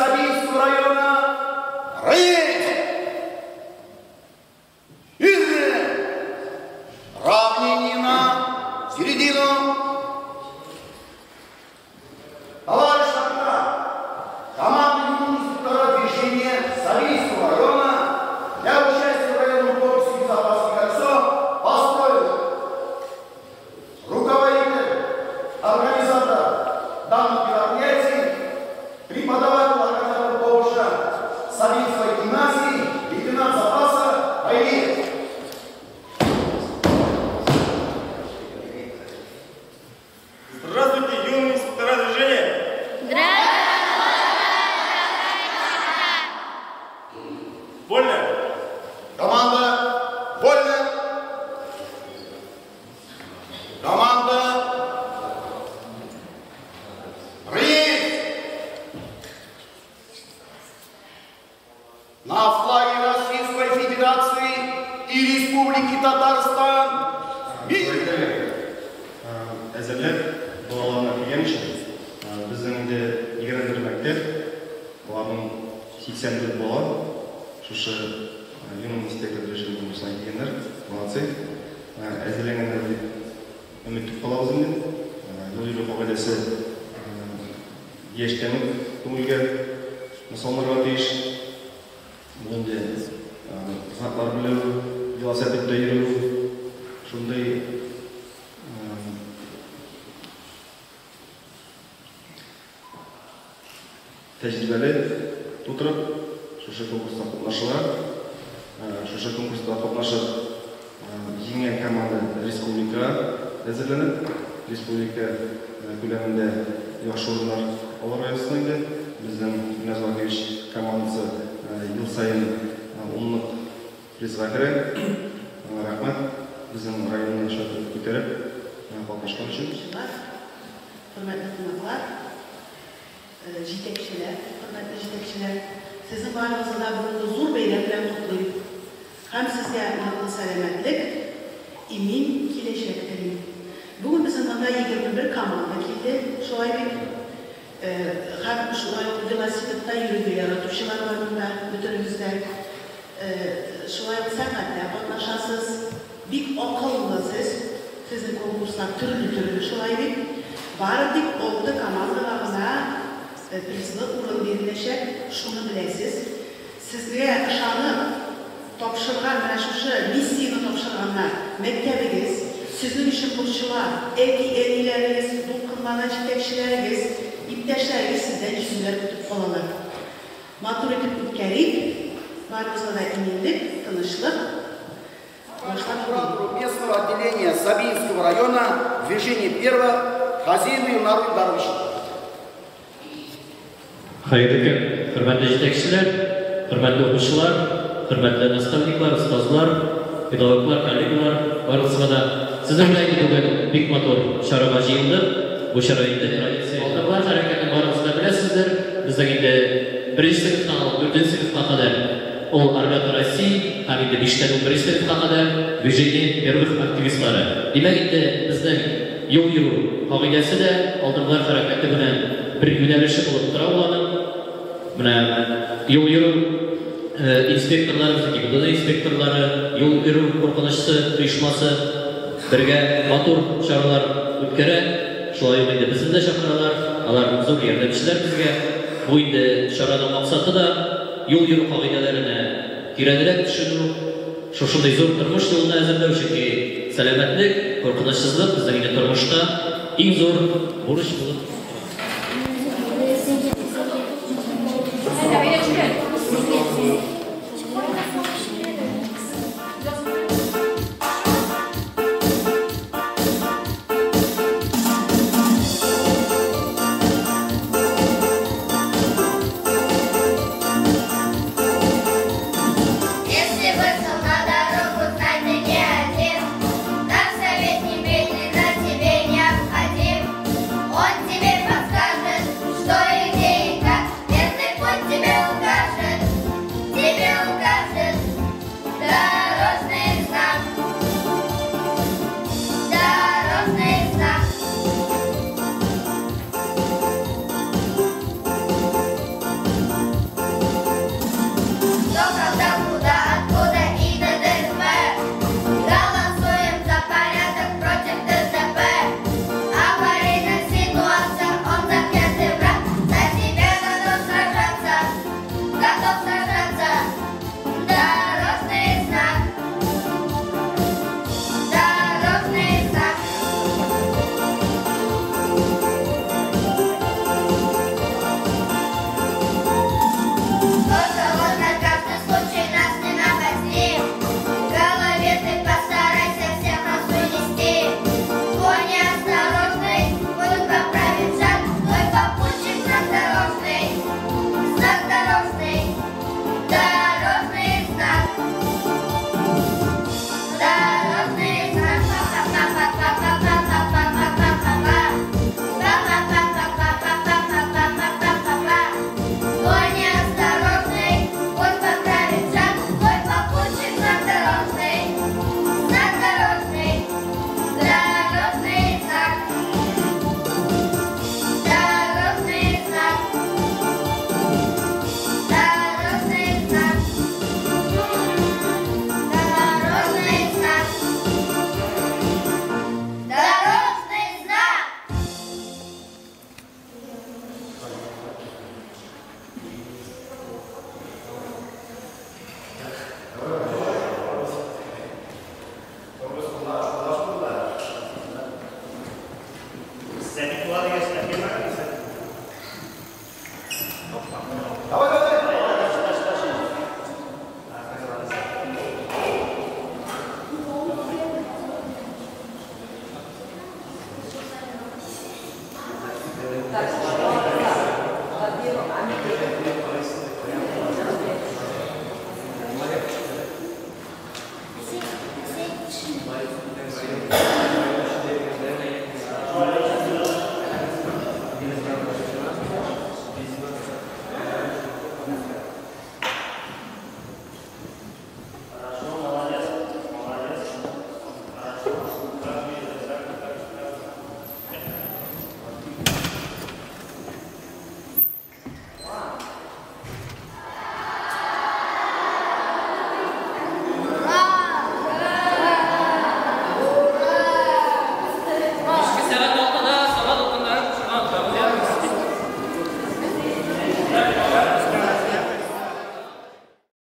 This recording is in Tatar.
Сабинского района «Рейд!» Равнение на середину. Товарищ капитан, команда юных инспектора движения Сабинского района для участия в районном конкурсе «Безопасное кольцо» построена. Руководитель, организатор данных мероприятий, преподаватель организатор ОБЖ Сабинской гимназии, лейтенант запаса Айлиев. Здравствуйте, юные инспектора движения! Здравствуйте! Вольно! Команда вольно! Команда рейд! На флаге Российской Федерации и Республики Татарстан мир! Әзерләп балаларына килгән өчен безнең инде 21 мәктәп, аларның 84 бала шушы юный инспектор движения конкурсына килгәннәр. Молодцы. Әзерләнгәннәр дип өмет итеп калабыз инде. Юл йөрү кагыйдәсе яшьтән үк күңелгә салынырга тиеш. Бу инде знаклар белү, велосипедта йөрү, шундый тәҗрибәле тутырып, шушы конкурста катнашыла. Шушы конкурста катнашып, җиңгән команда республикага әзерләнеп, республика күләмендә яхшы урыннар алырга язсын инде. Безнең Гөлназ Вахиевич командасы ел саен 10лык призга керә. Рәхмәт безнең районны шәп күтәреп катнашкан өчен. Хөрмәтле кунаклар, җитәкчеләр, хөрмәтле җитәкчеләр, сезнең барыгызны да бүгенге зур бәйрәм белән котлыйм. Һәм сезгә ныклы сәламәтлек, имин киләчәк телим. Бүген безнең монда 21 команда килде, шулай бит. Һәм шулай ук велосипедта йөрергә яратучылар бар монда, бөтенегездә. Шулай ук сәнгатьтә катнашасыз, бик акыллы сез, сезнең конкурслар төрле-төрле, шулай бит. Бары тик 6 командага гына призлы урын биреләчәк, шуны беләсез. Сезгә ышанып тапшырган, менә шушы миссияне тапшырганнар, мәктәбегез, сезнең өчен борчыла, әти-әниләрегез, дулкынлана җитәкчеләрегез, иптәшләрегез сездән җиңүләр көтеп калалар. Матур итеп үткәрик, барыбызга да иминлек, тынычлык. Башлап местного отделения Сабинского района движение первого Хазиеву Юнару Даровичу. Хәерле көн, хөрмәтле җитәкчеләр, хөрмәтле укучылар, хөрмәтле наставниклар, остазлар, педагоглар, коллегалар, барыгызга да сезнең белән бүген бик матур чарага җыелдык. Бу чара инде традиция. Алдынгылар хәрәкәтен барыгыз да беләсездер. Безнең инде 1 сыйныфтан алып 4 сыйныфка кадәр ул Орлята России һәм инде 5-тән 11 сыйныфка кадәр движение первых активистлары. Димәк инде безнең юл йөрү кагыйдәсе дә алдынгылар хәрәкәте белән бер юнәлеше булып тора ул аның. Менә юл йөрү инспекторлары, ГИБДД инспекторлары, юл йөрү куркынычсы оешмасы бергә матур чаралар үткәрә. Шулай ук инде безне дә чакыралар, алар зур ярдәмчеләр безгә. Бу инде чараның максаты да юл йөрү кагыйдәләренә тирәнрәк төшенү, шушындый зур тормыш юлына әзерләү, чөнки сәламәтлек, куркынычсызлык безнең инде тормышта иң зур бурыч булып тора. Если вышел на дорогу, знай, ты не один. Наш совет немедленно тебе необходим. Он тебе Давай, давай.